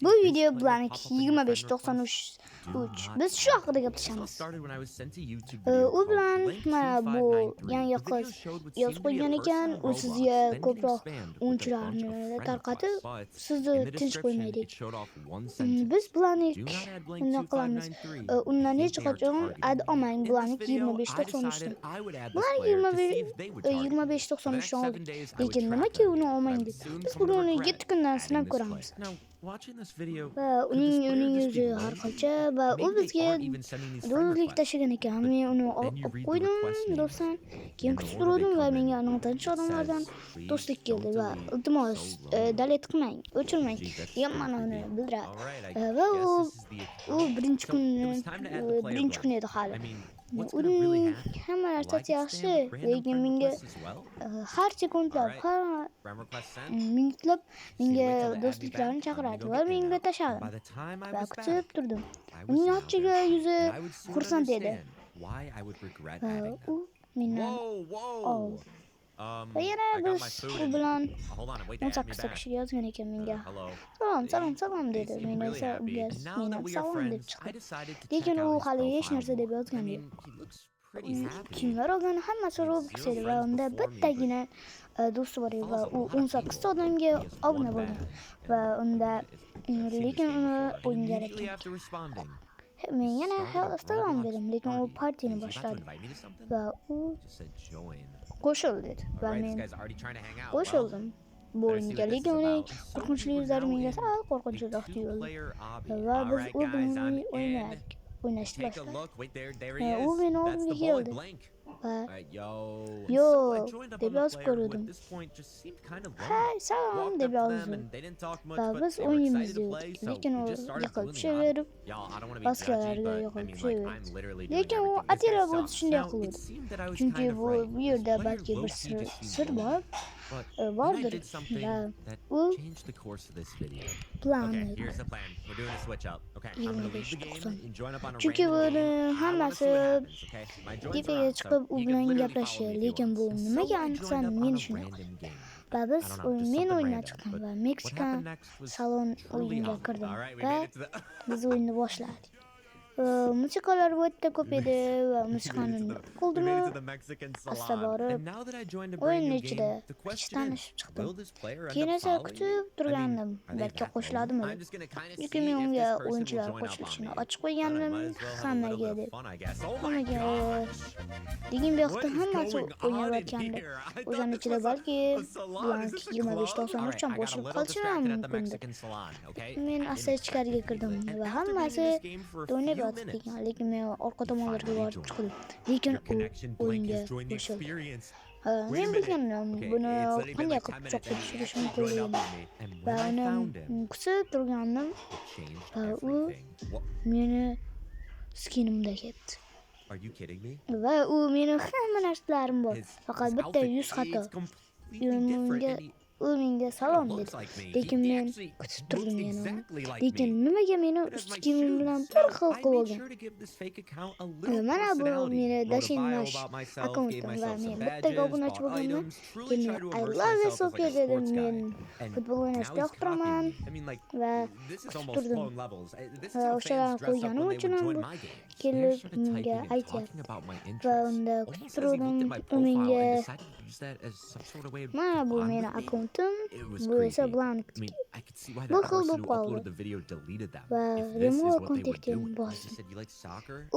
Bu video Blank 2593. Biz shu haqida gaplashamiz. U bilan mana bu yangi qiz yozib qo'ygan ekan, u sizga ko'proq o'yinchilarni tarqatib, sizni tinch qo'ymaydi. Biz Blank undan qilamiz. Undan hech qachon add olmang Blank 2593 ni. Blank 25 2593 ni oldik. Lekin nimaki uni olmang deb. Biz bugun uni 7 kundan sinab ko'ramiz. Va uning yuzi har xilcha va u bizga do'stlik tashlagan ekan. Men uni olib qo'ydim do'stdan. Keyin kutib turdim va menga notanish odamlardan do'stlik keldi va iltimos, delete qilmang, o'chirmang degan ma'noni bildiradi. Va u birinchi kun edi hali. Uning hamma narsasi yaxshi, lekin menga har sekundlab, har minutlab menga do'stliklarini chaqiradi va menga tashladi. Va kutib turdim. Uning ochiga yuzi xursand edi. Va u mendan oldi. Va yana biz u bilan 18 ta kishi yozgan ekan menga. "Salom, salom, salom" dedi. Men esa unga "Men ham salom" deb chiqdim. Lekin u hali hech narsa deb yozgani yo'q. Kimlar olgani hammasi Robux edi va unda bittagina do'sti bor edi va u 18 ta odamga obuna bo'lgan va unda, lekin uni o'yinga yaratgan. Men yana salom dedim, lekin u partiyani boshladi va u "Qo'shil" dedi va men qo'shildim bu o'yinga, lekin uning qo'rqinchli yuzlari menga sal qo'rqinchliroq tuyuldi va biz u bilan o'ynadik. O'ynashni boshladik. U meni oldimga keldi va "Yo'q" deb yozib ko'rdim. "Hay, salom" deb yozdim va biz o'ynaymiz dedik, lekin u yiqilib tushaverib, boshqalarga yiqilib tushaverdi. Lekin u ataylab o'zi shunday qildi. Chunki bu yerda balki bir sir bor, bordir va u plani 25 90. Chunki buni hammasi tepaga chiqib u bilan gaplashdi, lekin bu nimaga ayniqsa men shunday qildim. Va biz men o'yindan chiqdim va Mexican salon o'yinga kirdim va biz o'yinni boshladik. Musiqalar o'ta ko'p edi va musiqani qildimu asta borib o'yin ichida hech tanishib chiqdim. Keyin esa kutib turgandim, balki qo'shiladimi deb. Chunki men unga o'yinchilar qo'shilishini ochiq qo'ygandim hammaga deb. Hammaga. Lekin bu yoqda hammasi o'ynayotgandi. O'shani ichida balki Blank 2593 ham qo'shilib qolishi ham mumkindir. Men asta ichkariga kirdim va hammasi o'ynab yotibdi ekan, lekin men orqa tomonlarga borib chiqdim. Lekin u o'yinga qo'shildi. Men bilgandim buni qanday qilib pichoqqa tushirish mumkinligini va uni kutib turgandim va u meni skinimda ketdi. Va u meni hamma narsalarim bor. Faqat bitta yuz xato. U menga "Salom" dedi. Lekin men kutib turdim yana uni. Lekin nimaga meni ust kiyimim bilan bir xil qilib olgan? Mana bu meni Dashinmash akkauntim va men bittaga obunachi bo'lganman. Keyin men "I love soccer" dedim. Men futbol o'ynashni yoqtiraman va kutib turdim. Va o'shalarni qo'yganim uchun ham bu kelib menga aytyapti. Va unda kutib turdim. U menga "Mana bu meni akkauntim, bu esa Blankniki." Bir xil bo'lib qoldi. Va remove kontaktini bosdim.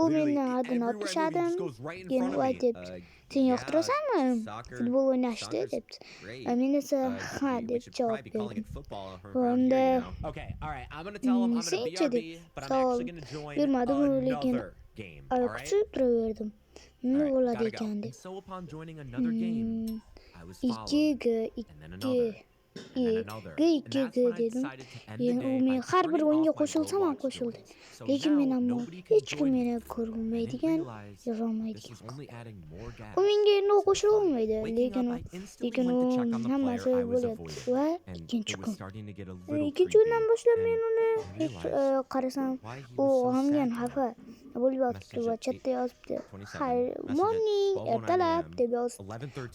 U mendan adini olib tashladim. Keyin u aytyapti: "Sen yoqtirasanmi futbol o'ynashni?" debdi. Va men esa "Ha" deb javob berdim. Va unda "Senchi?" deb savol bermadim, lekin kutib turaverdim. Nima bo'ladi ekan deb. 2 G 2 I G 2 G dedim. Keyin u men har bir o'yinga qo'shilsam ham qo'shildi. Lekin men ammo hech kim meni ko'rolmaydigan, yozolmaydigan. U menga endi qo'shila olmaydi, lekin u hammasi bo'lyapti va ikkinchi kun. Ikkinchi kundan boshlab men uni hech qarasam u g'amgin, xafa bo'lib yotibdi va chatda yozibdi: "Xayr, morning, ertalab" deb yozibdi.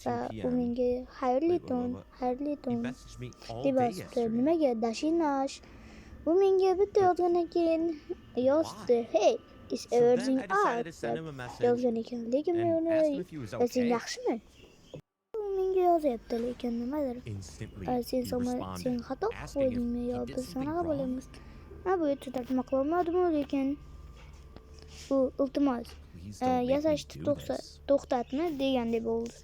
Va u menga "Xayrli tun, xayrli tun" deb yozibdi. Nimaga Dashinash U menga bitta yozgandan keyin yozdi: "Hey, is everything up?" deb yozgan ekan. Lekin men uni "Sen yaxshimi?" U menga yozyapti, lekin nimadir. Sen sen xato qilib qo'ydingmi yo biz qanaqa bo'lamiz? Ha, bu yerda tarjima qilolmadim, lekin u "Iltimos, yasashni to'xtatma" degandek bo'ldi.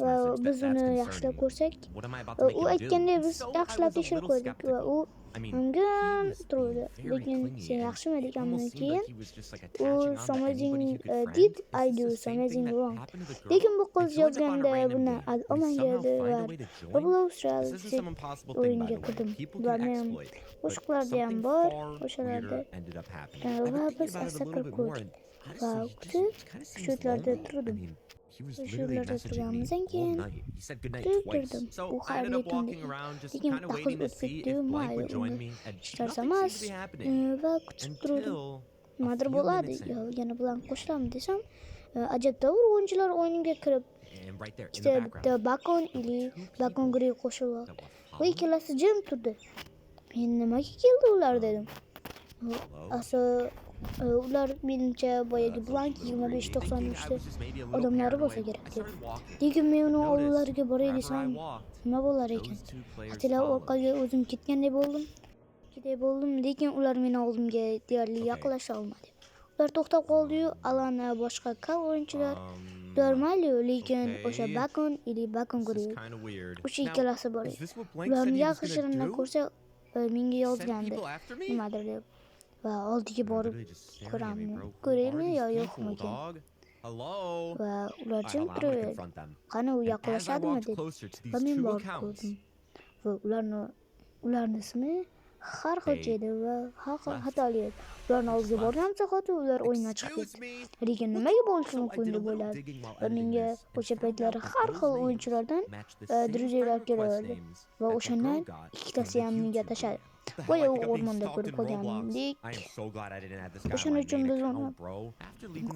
Va biz uni yaxshilab ko'rsak, u aytgandek biz yaxshilab tekshirib ko'rdik va u unga turdi. Lekin "Sen yaxshimi?" degandan keyin u "Something did I do something wrong?" Lekin bu qiz yozganda buni olmagan va Roblox Reality o'yinga kirdim va men qo'shiqlarda ham bor o'shalarda va biz asta kirib ko'rdik va kutib shu yerlarda turdim. Shu yerlarda turganimizdan keyin kutib turdim. U "Xayrli tun" degan. Lekin bitta qiz o'tib ketdi-yu, mayli, uni hech narsa emas va kutib turdim. Nimadir bo'ladi yo yana bilan qo'shilaman desam, ajabtovur o'yinchilar o'yinga kirib, ikkita, bitta Bakon или Bakon Grey qo'shildi. U ikkalasi jim turdi. Men "Nimaga keldi ular?" dedim. Asli ular menimcha boyagi Blank 2593 ta odamlari bo'lsa kerak dedim. Lekin men uni oldilariga boray desam, nima bo'lar ekan? Ataylab orqaga o'zim ketgandek bo'ldim. Ketay bo'ldim, lekin ular meni oldimga deyarli yaqinlasha olmadi. Ular to'xtab qoldi-yu, Alana boshqa kal o'yinchilar. Ular mayli, lekin o'sha Bakon или Bakon Grey o'sha ikkalasi bor edi. Ularni yaqinlashirini ko'rsa, menga yozgandi nimadir deb. Va oldiga borib ko'rammi, ko'raymi yo yo'qmikan? Va ular jim turaverdi. Qani, u yaqinlashadimi deb. Va men borib ko'rdim. Va ularni ismi har xilcha edi va har xil xatoli edi. Ularni oldiga borgan zahoti ular o'yindan chiqib ketdi. Lekin nimaga bo'lishi mumkin deb o'yladim. Va menga o'sha paytlari har xil o'yinchilardan друзья lar kelaverdi. Va o'shandan ikkitasi ham menga tashladi. Boya u o'rmonda ko'rib qolganimdek. O'shaning uchun biz uni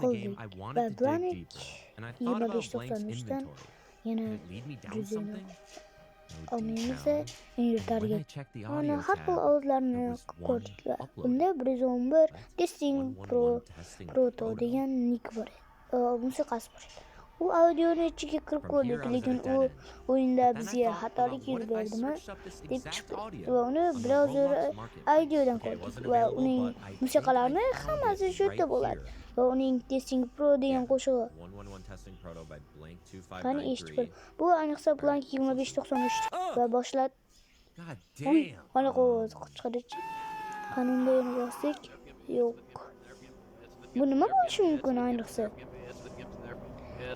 qildik. Va Blanik 2593 dan yana друзья ni olmaymiz inventarga. Uni har xil ovozlarni qilib ko'rdik va unda 111 Testing Pro Proto degan nik bor edi. Musiqasi bor edi. U audioni ichiga kirib ko'rdik, lekin u o'yinda bizga xatolik yuz berdimi deb chiqdi va uni browser audiodan ko'rdik va uning musiqalarini hammasi shu yerda bo'ladi va uning Testing Pro degan qo'shig'i. Qani, eshitib ko'r. Bu ayniqsa Blank 2593 va boshlab. Uy, qanaqa ovoz chiqarichi? Qani, unda yana bosdik. Yo'q. Bu nima bo'lishi mumkin ayniqsa?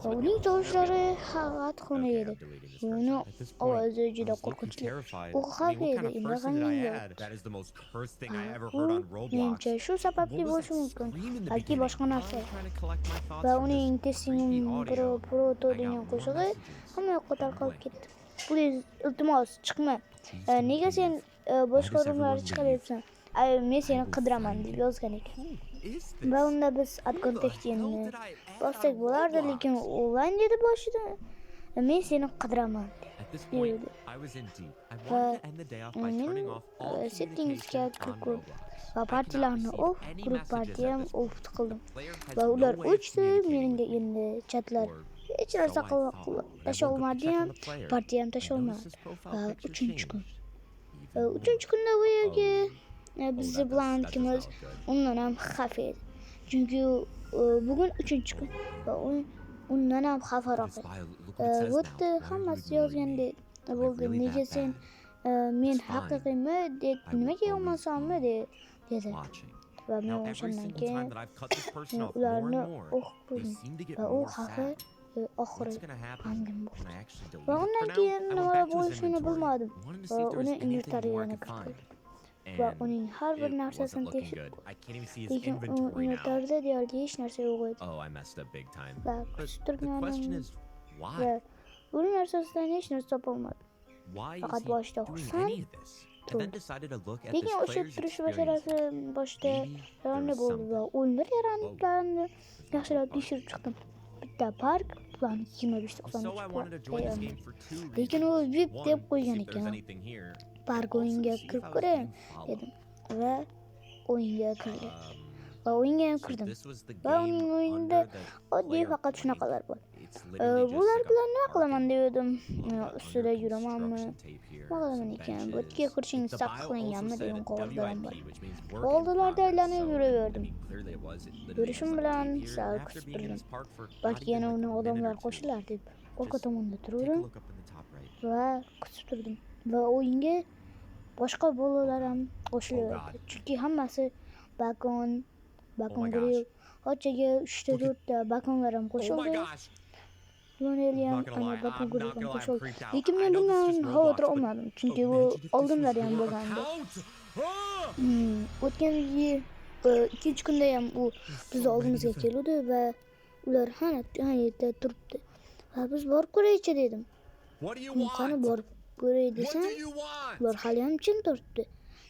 Va uning tovushlari haqiqat xunuk edi. Uni ovozi juda qo'rqinchli. U xavfli edi, endi g'amgin. U menimcha shu sababli bo'lishi mumkin, balki boshqa narsa. Va uning Testing Pro Proto degan qo'shig'i hamma yoqqa tarqalib ketdi. "Please, iltimos, chiqma. Nega sen boshqa roomlarga chiqaryapsan? Ay, men seni qidiraman" deb yozgan ekan. Va unda biz add contactni bossak bo'lardi, lekin onlayn dedi boshida. "Men seni qidiraman" deydi. Va men settingsga kirib ko'rdim va partiyalarni off, group party ham off qildim. Va ular o'chdi, menga endi chatlar hech narsa tasha olmadi ham, partiya ham tasha olmadi. Va uchinchi kun. Uchinchi kunda bu yerga bizni blankimiz undan ham xavf edi. Chunki bugun uchinchi kun va undan ham xavfroq edi. Bu yerda hammasi yozgandek bo'ldi. "Nega sen men haqiqiymi deb nimaga yonmasammi?" dedi. Va men o'shandan keyin ularni o'qib ko'rdim va u xafa oxiri g'amgin bo'ldi. Va undan keyin nimalar bo'lishini bilmadim va uni inventarga yana kiritdim. Va uning har bir narsasini tekshirib ko'rdim. Lekin u inventarda deyarli hech narsa yo'q edi. Va kutib turganim va uning narsasidan hech narsa topolmadim. Faqat boshida xursand turdi. Lekin o'sha turish basharasi boshida jarayonni bo'ldi va o'yinlar jarayonlarini yaxshilab tekshirib chiqdim. Bitta park plan 2593. Lekin u VIP deb qo'ygan ekan. Park o'yinga kirib ko'ray dedim. Va o'yinga kirdi. Va o'yinga ham kirdim. Va uning o'yinida oddiy faqat shunaqalar bor. Bular bilan nima qilaman degandim. Ustida yuramanmi? Nima qilaman ekan? Bu yerga kirishingiz taqiqlanganmi degan qog'ozlar ham bor. Oldilarda aylanib yuraverdim. Yurishim bilan sal kutib turdim. Balki yana uni odamlar qo'shilar deb orqa tomonda turdim va kutib turdim. Va o'yinga boshqa bolalar ham qo'shilaverdi. Chunki hammasi Bakon, Bakon Grill, Hochaga 3 ta 4 ta bakonlar ham qo'shildi. Lionel ham ana Bakon Grill ham qo'shildi. Lekin men bundan xavotir olmadim, chunki bu oldinlari ham bo'lgandi. O'tgan yil ikkinchi kunda ham u bizni oldimizga keluvdi va ular hana yerda turibdi. Va biz borib ko'raychi dedim. Qani borib ko'ray desam, ular hali ham jim turibdi.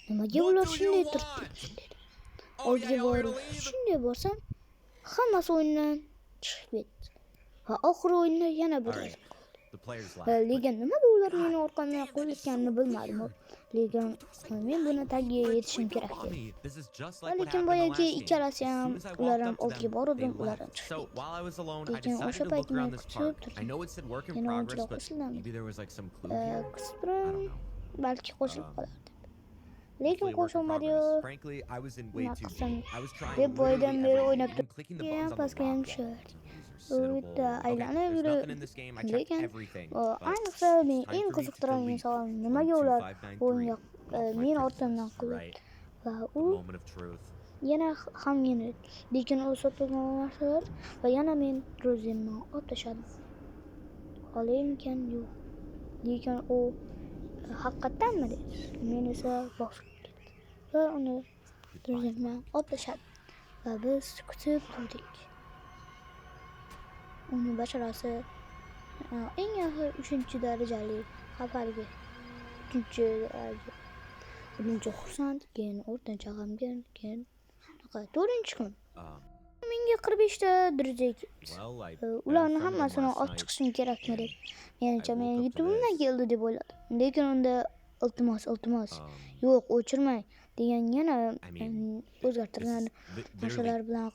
Nimaga ular shunday turibdi dedim. Oldiga borib, shunday borsam, hammasi o'yindan chiqib ketdi. Va oxiri o'yinda yana bir o'zim qoldim. Lekin nimaga ular meni orqamdan quvayotganini bilmadim. Lekin men buni tagiga yetishim kerak edi. Va lekin boyagi ikkalasi ham, ular ham oldiga bordim, ular ham chiqib ketdi. Lekin o'sha payt men kutib turdim. Yana o'yinchilar qo'shiladimi? Kutib turib, balki qo'shilib qolar deb. Lekin qo'shilmadi-yu. Nima qilsam deb boyadan beri o'ynab turib, keyin pastga ham tushaverdik. U yerda aylanib yurib, lekin ayniqsa meni eng qiziqtiradigan savol, nimaga ular o'yinga meni ortimdan quvayapti? Va u yana ham yana, lekin u sotilgan narsalar va yana men Rozimni olib tashladim. Olaymikan, yo'q. Lekin u haqiqatdanmi dedi. Men esa bosib ketdim va uni Rozimdan olib tashladim. Va biz kutib turdik. Uni basharasi eng yaxshi 3-darajali xabarga. 3-daraja. Birinchi xursand, keyin o'rtancha g'amgin, keyin anaqa 4-kun. Menga 45 ta друзей keldi. Ularni hammasini olib chiqishim kerakmi deb. Menimcha meni YouTube'imdan keldi deb o'yladim. Lekin unda iltimos, iltimos, yo'q, o'chirmang degan yana o'zgartirgan narsalar bilan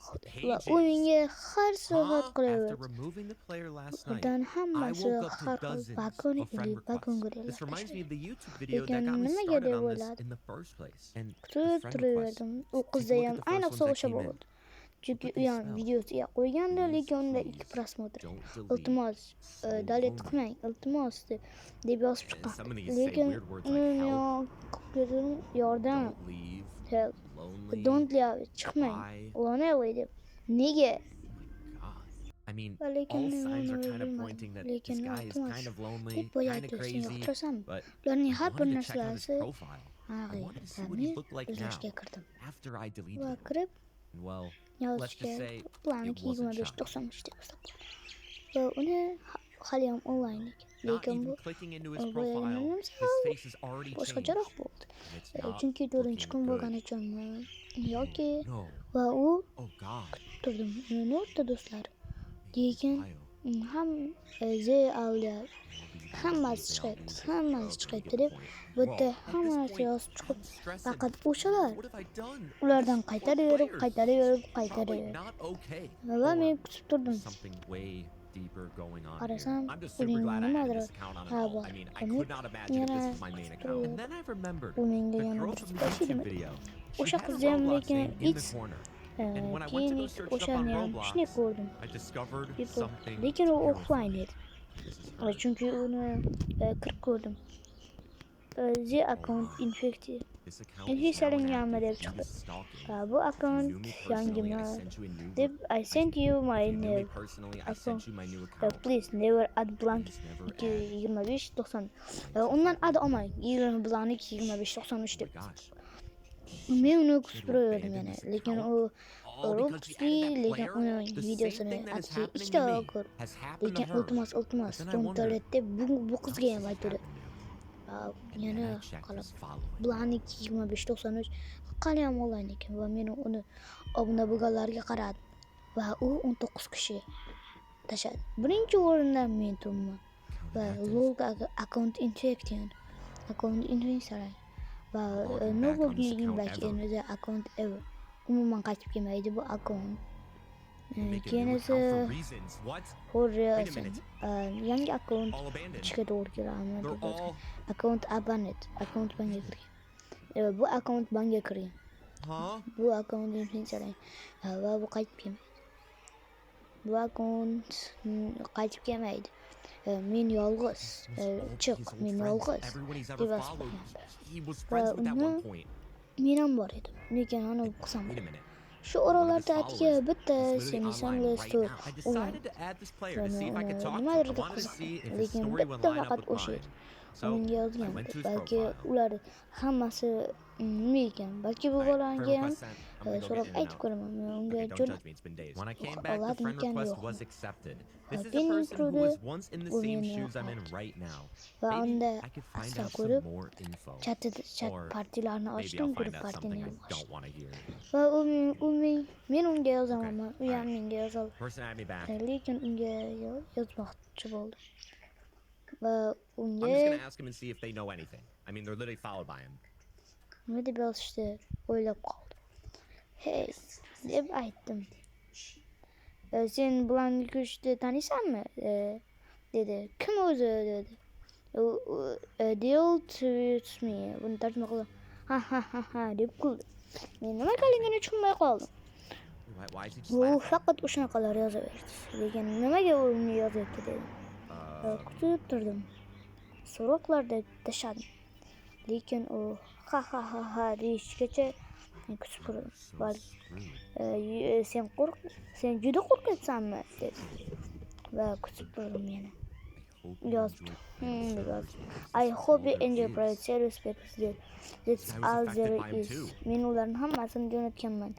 va u menga har soat qilaverdi. Ulardan hammasi har xil bakon или bakon. Lekin nimaga deb o'yladim. Kutib turaverdim. U qizda ham ayniqsa o'sha bo'ldi. Chunki u ham videosiga qo'ygandi, lekin unda 2 просмотр. Iltimos, delete qilmang, iltimos deb yozib chiqqan. Lekin uni yordam, help, don't leave, chiqmang, lonely deb. Nega? Va lekin men uni bilmadim. Lekin iltimos deb boyagi yoqtirasanmi? Ularning har bir narsalari va men izlashga kirdim. Va kirib yozishga planiki 25.93 deb hisobladim. Va uni hali ham onlayn ekan. Lekin bu boyagidan sal boshqacharoq bo'ldi. Chunki 4-kun bo'lgani uchunmi yoki va u kutib turdim. Uni o'rta do'stlari. Lekin ham Z alda hammasi chiqyapti, hammasi chiqyapti deb bu yerda hamma narsa yozib chiqib, faqat o'shalar ulardan qaytaraverib, qaytaraverib, qaytaraverib. Va men kutib turdim. Qarasam, uning nimadir ha bor. Yana kutib turib, u menga yana bir tashlaydimi? O'sha qizni ham lekin X keyin o'shani ham shunday ko'rdim. Lekin u offline edi. Chunki uni kirib ko'rdim. The account infected. Infeksiyalanganmi deb chiqdi. Bu akkaunt yangimi deb I sent you my new account. Please never add blank 2590. Undan add olmang. 20 blank 2593 deb. Men uni kutib turaverdim yana, lekin u Robuxli, lekin uni videosini atigi ikkita ko'rdim. Lekin iltimos, iltimos, don't delete deb bu qizga ham aytdi. Yana qalab Blanik 2593 hali ham onlayn ekan va men uni obuna bo'lganlarga qaradim va u 19 kishi tashladi. Birinchi o'rinda men turibman va log account infection, account infection. Va no logging back in the account ever. Umuman qaytib kelmaydi bu akkaunt. Keyin esa yangi akkaunt ochishga to'g'ri keladimi deb yozgan. Account abandoned. Akkaunt banga kirgan. Bu akkaunt banga kirgan. Bu akkaunt va bu qaytib kelmaydi. Bu akkaunt qaytib kelmaydi. Men yolg'iz. Chiq, men yolg'iz deb yozib qo'ygan. Va uni men ham bor edim. Lekin uni qilsam shu oralarda atga bitta seni stol nimadir deb qiziqdim. Lekin bitta faqat o'sha edi. Unga yozgan. Balki ular hammasi nima ekan? Balki bu bolanga ham so'rab aytib ko'raman. Men unga jo'nat oladimikan yo'qmi? Pending turdi, u meni va unda asta ko'rib chat partiyalarni ochdim, guruh partiyani ham ochdim. Va u men unga yozaman, u ham menga yozadi. Lekin unga yozmoqchi bo'ldim. Va unga nima deb yozishdi o'ylab qoldim. Hey, deb aytdim. Sen Blankushni taniysanmi? Dedi. Kim o'zi dedi. Deal tweets me. Buni tarjima qildim. Ha ha ha ha deb kuldi. Men nima ekanligini tushunmay qoldim. U faqat o'shanaqalar yozaverdi. Lekin nimaga u uni yozyapti dedim. Kutib turdim. So'roqlar deb tashladim. Lekin u ha ha ha ha deyishgacha kutib turdim. Sen qo'rq, sen juda qo'rqyapsanmi dedi. Va kutib turdim yana. Yozdi. I hope you enjoy private service because that's all there is. Men ularning hammasini jo'natganman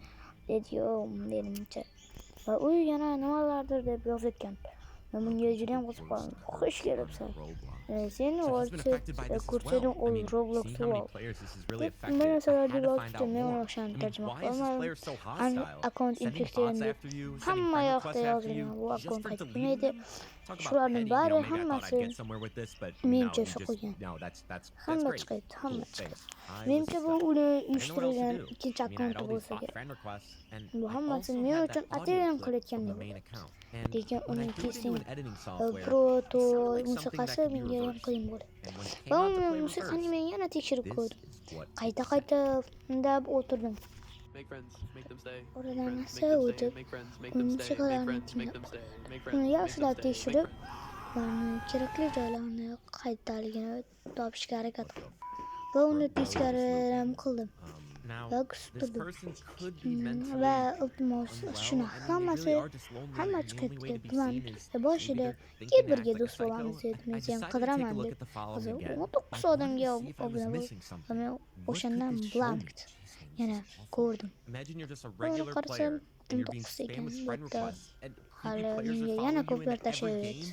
dedi. Yo'q menimcha. Va u yana nimalardir deb yozayotgan. Men bunga juda ham qiziqib qoldim. Xush kelibsan. Sen ko'rsating ol Roblox wow. Deb nima narsalar deb yozibdi. Men uni o'shani tarjima qilolmadim. Akkaunt infeksion deb hamma yoqda yozilgan. Bu akkaunt qaytib kelmaydi. Shularning bari hammasi menimcha shu qilgan. Hamma chiqyapti, hamma chiqyapti. Menimcha bu uni uyushtirilgan ikkinchi akkaunti bo'lsa kerak. Bu hammasi men uchun atayin qilayotgandek bo'lyapti. Lekin uning kesin proto musiqasi menga ham qiyin bo'ldi. Va musiqani men yana tekshirib ko'rdim. Qayta-qayta undab o'tirdim. Oradan narsa o'tib, musiqalarni tinglab qoldim. Uni yaxshilab tekshirib, ularni kerakli joylarini qayerdaligini topishga harakat qildim. Va uni teskari ham qildim. Va kutib turdim. Va iltimos, shuni hammasi hamma chiqyapti. Bilan boshida kel birga do'st bo'lamiz dedi. Men seni qidiraman deb. Hozir 19 odamga obuna bo'ldim. Va men o'shandan blank yana ko'rdim. Uni qarasam 19 ekan. Bu yerda hali menga yana ko'plar tashlayapti.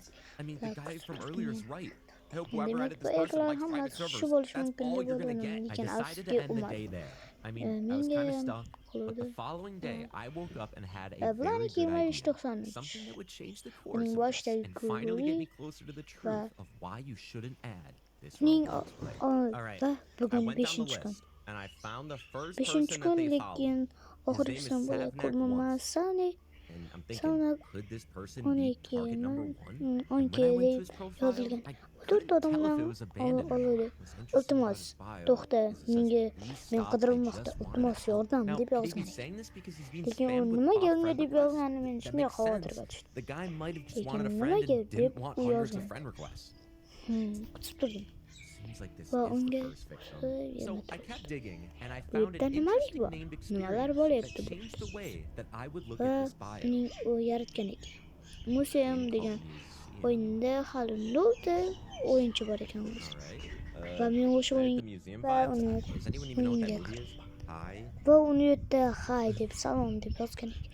Demak, bu ekran hammasi shu bo'lishi mumkin deb o'yladim, lekin afsuski o'lmadi. Menga qiluvdi. Bularni 23.93. Uning boshidagi kulguli va uning va bugun 5-kun. 5-kun, lekin oxirgisi bo'ladi. Ko'rmamasani Sonra 12 12 deb yozilgan. 4 odamdan oladi. Iltimos, to'xta, menga men qidirilmoqda. Iltimos, yordam deb yozgan. Lekin u nimaga unga deb yozganini men shunday xavotirga tushdim. Lekin nimaga deb u yozgan. Kutib turdim. Va unga yana bu yerda nimalik bor? Nimalar bo'lyapti bu yerda? Va uning u yaratgan ekan. Museum degan o'yinda hali nolta o'yinchi bor ekan o'zi. Va men o'sha o'yin va uni o'yinga va uni yerda hay deb salom deb yozgan ekan.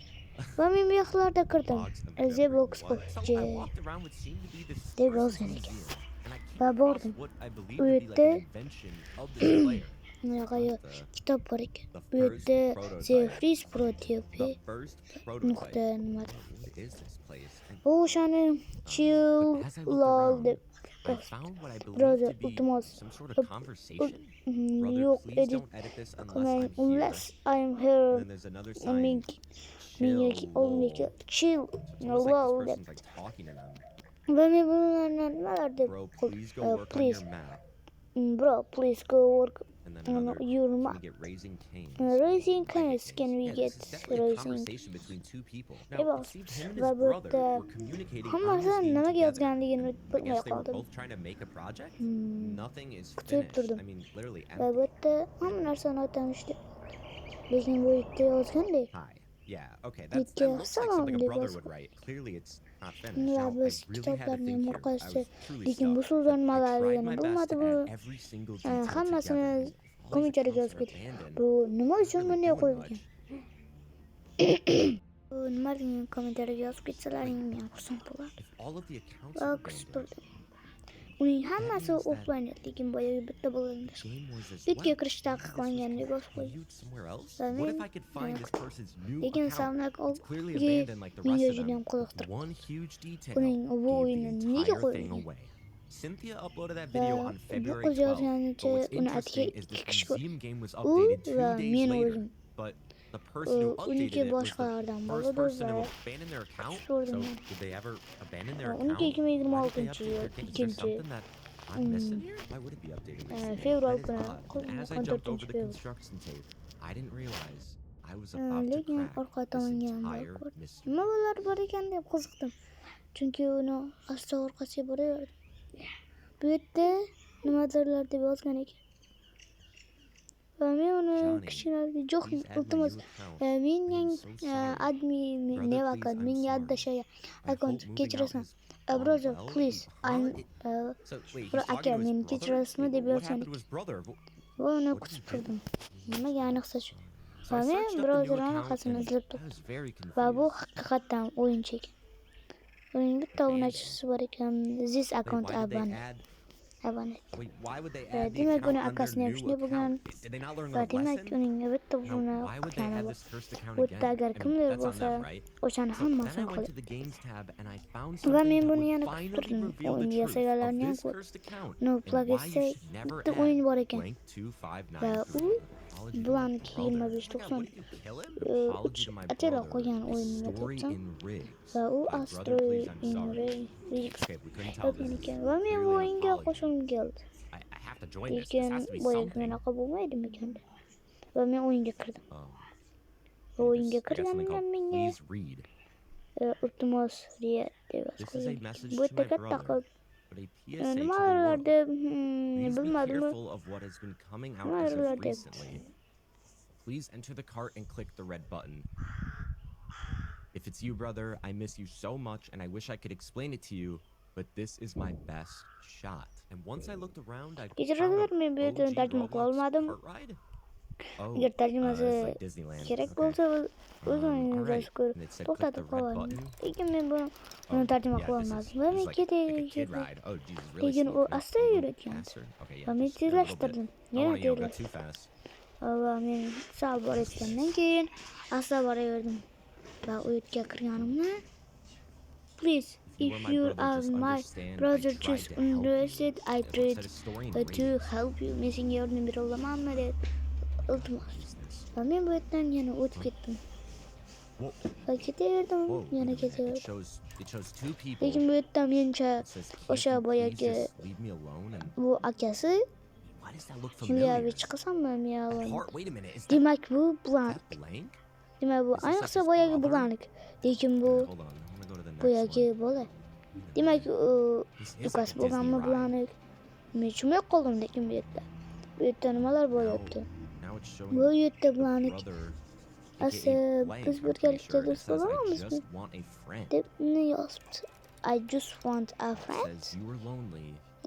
Va men bu yoqlarda kirdim. The Box of J deb yozgan ekan. Va bordim. U yerda kitob bor ekan. Bu yerda The Freeze Pro TV nuqta nimadir. U o'shani Chill Lol deb Brother, iltimos, yo'q, edit qilmang unless I'm here. Menga menga chill lol debdi. Va men bularni nimalar deb, please bro, please go work on your map. Raising Cane's, can we get Raising? Va bu yerda hammasi nimaga yozganligini bilmay qoldim. Kutib turdim. Va bu yerda hamma narsani aytamiz, lekin bu yerda yozgandek. Salom deb. Va biz kitoblarni orqasi, lekin bu so'zlar nimalarligini bilmadi bu. Hammasini kommentariyaga yozib keting. Bu nima uchun bunday qo'yilgan? Bu nimaligini kommentariyaga yozib ketsalaring, men xursand bo'lardim. Va kutib turdim. Uning hammasi offline, lekin boyagi bitta bo'lindi. Bitga kirish taqiqlangan deb yozib qo'ydi. Va men lekin Savnak menga juda ham qiziqtirdi. Uning bu o'yini nega qo'yilgan? Va bu qiz yozganicha uni atiga ikki kishi ko'rdi. U va men o'zim. Uniki boshqalardan bo'ldi va ko'rdim. Uniki 2026-yil 2 fevral kuni, 14 fevral. Lekin orqa tomonga nimalar bor ekan deb qiziqdim. Chunki uni asta orqasiga boraverdim. Bu yerda nimadirlar deb yozgan ekan. Va men uni kichkinaga yo'q, iltimos, menga add me new account, menga add akkaunt, kechirasan. Brother, please, I'm aka, meni kechirasizmi deb yozgan ekan. Va uni kutib turdim. Nimaga, ayniqsa shu. Va men brother anaqasini izlab topdim. Va bu haqiqatdan o'yinchi ekan. Uning bitta obunachisi bor ekan. This account abandoned. Abandoned. Demak, uni akasini ham shunday bo'lgan. Va demak, uning bitta buni qilgani bor. Bu yerda agar kimdir bo'lsa, o'shani hammasini qiladi. Va men buni yana kutib turdim. O'yin yasaganlarni ham ko'rdim. No plagesi bitta o'yin bor ekan. Va u Blank 2593 atala qo'ygan o'yinni topsam va u Astro in Riggs yozgan ekan va men bu o'yinga qo'shilgim keldi. Lekin boyagi bunaqa bo'lmaydimikan? Va men o'yinga kirdim. Va o'yinga kirganimda menga iltimos deb yozib qo'ygan. Bu yerda katta qilib nimalar deb bilmadim. Nimalar deb. Please enter the cart and click the red button. If it's you, brother, I miss you so much and I wish I could explain it to you, but this is my best shot. And once I looked around, I Kechirasizlar, men bu yerdan tarjima qila olmadim. Agar tarjimasi kerak bo'lsa, o'zingiz ko'rib to'xtatib qolaman. Lekin men buni tarjima qila olmadim. Va men ketaverdim. Lekin u asta yurayotgandi. Va men tezlashtirdim. Yana tezlashtirdim. Va men sal borayotgandan keyin asta boraverdim. Va u yerga kirganimda, please, if you are my brother, just understand I tried to help you. Men senga yordam bera olamanmi deb iltimos. Va men bu yerdan yana o'tib ketdim. Va ketaverdim, yana ketaverdim. Lekin bu yerda mencha o'sha boyagi bu akasi Milyavich chiqasanmi Miyavin? Demak, bu Blank. Demak, bu ayniqsa boyagi Blank. Lekin bu boyagi bola. Demak, ukasi bo'lganmi Blank? Men tushunmay qoldim lekin bu yerda. Bu yerda nimalar bo'lyapti? Bu yerda Blank Asa biz birgalikda do'st bo'lamizmi? Deb uni yozibdi. I just want a friend.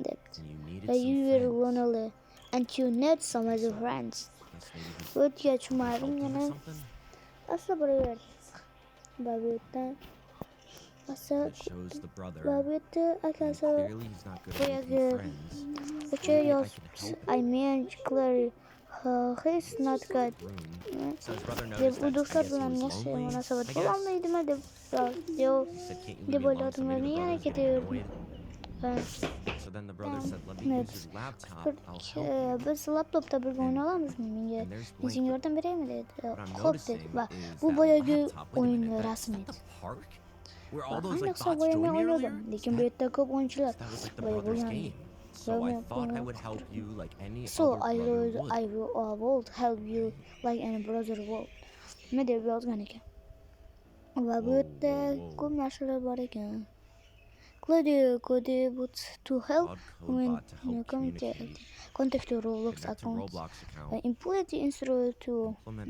Debdi. Va you were lonely and you need some other friends. Bu yerga tushunmadim yana. Asta boraverdim. Va bu yerdan asta va bu yerda akasi boyagi o'sha yozibdi. I mean clearly he's not good. Deb u do'stlar bilan yaxshi munosabat bo'lolmaydimi deb deb o'yladim va men yana ketaverdim. Va biz laptopda birga o'ynay olamizmi? Menga men senga yordam beraymi dedi. Xo'p dedi va bu boyagi o'yin rasmi edi. Ayniqsa boya men o'ynadim, lekin bu yerda ko'p o'yinchilar boya bo'lgan. So I thought I would help you like any So other I brother would, would. I will, would help you like any brother would. Nima deb yozgan ekan. Va bu yerda ko'p narsalar bor ekan. Claudio Code bot to help Claude Code bot to help communicate. Contact to Roblox Connect to account. Roblox account. Implement instruct to Implement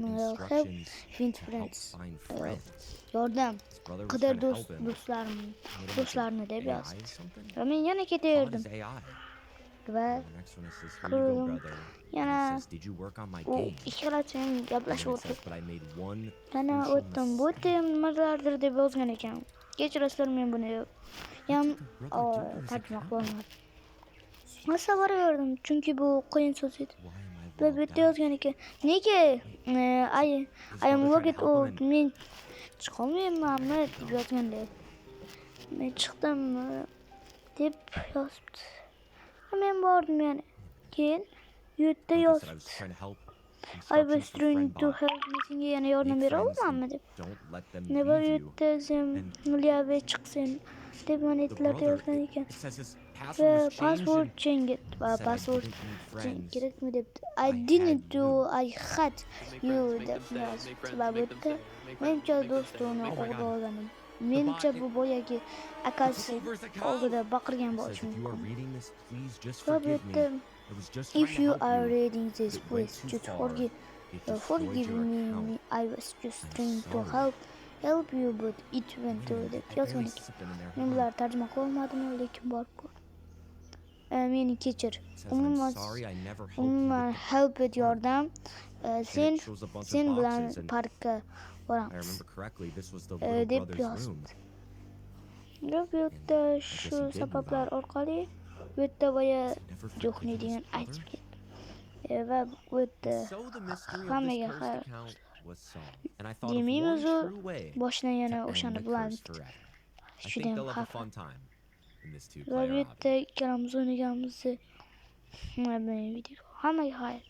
help instructions find to help friends. find friends. Yordam. His brother was Qidir trying to do'st help him. do'stlarim Made him like do'stlarini an deb AI yozdi. or something? Va men yana Claude ketaverdim. is AI. Va And the next one it says, "Here you go, ko'rdim. brother." And it Yana says, "Did you work on my u game?" ikkalasi ham And then gaplashib it says, o'tirdi. "But I made one Yana crucial o'tdim. Bu mistake." yerda ham nimalardir deb yozgan ekan. Kechirasizlar, men buni ham What did the brother do to his tarjima account? qila olmadim. Rosa boraverdim, chunki bu qiyin so'z edi. Why am I Va bu logged yerda out? yozgan ekan. Nega I His I am brother tried to logged help him out and men chiqolmayapmanmi deb yozganda. Men chiqdimmi deb yozibdi. Men bordim yana. Keyin bu yerda Like I said, I was yozibdi. trying to help. I was Instructions for trying to Friendbot. help. Men senga yana yordam Make bera friends olamanmi and deb. don't let them Nima leave you. yerda sen Liabe chiqsin deb mana The itlarda brother, yozgan it, ekan. it says his Va password was changed password and changed va said I password didn't need friends. kerakmi debdi. I I didn't had do you. I had Make you friends, make deb them stay, make yozibdi friends, va bu make them yerda stay, make friends, menimcha make them stay, do'stini make Oh my o'g'ri God. olganim. Menimcha bot, bu boyagi akasi Took over his account. oldida baqirgan It says, bo'lishi if you are mumkin. reading this, please just Va bu forgive me. yerda I was just trying if to you help are you. reading this, It went please too just far. forgive It destroyed forgive your me, account. me. I was just I'm trying to sorry. help you, but it went Wait a to minute, deb I yozgan barely ekan. see something in there. Men Hold on. bularni tarjima qilolmadim, lekin borib ko'r. Meni kechir. It says, I'm Umuman sorry I never helped you umuman with the help et park. yordam. And Sen it shows a bunch of sen bilan boxes, and parkka I boramiz. remember correctly, this was the little Deb brother's room. yozibdi. Va bu yerda I guess shu he did move sabablar out. orqali bu yerda boya Never forgiven jo'xni his degan brother? aytib ketdi. Va bu yerda And so the mystery of this hammaga cursed xayr. account was solved. And I thought of one Demaymiz u true way boshidan to yana end o'shani the bilan curse forever. I think judayam they'll have a xafa. fun time in this Va bu two-player yerda hobby. ikkalamiz o'ynaganimizni video. Hammaga xayr.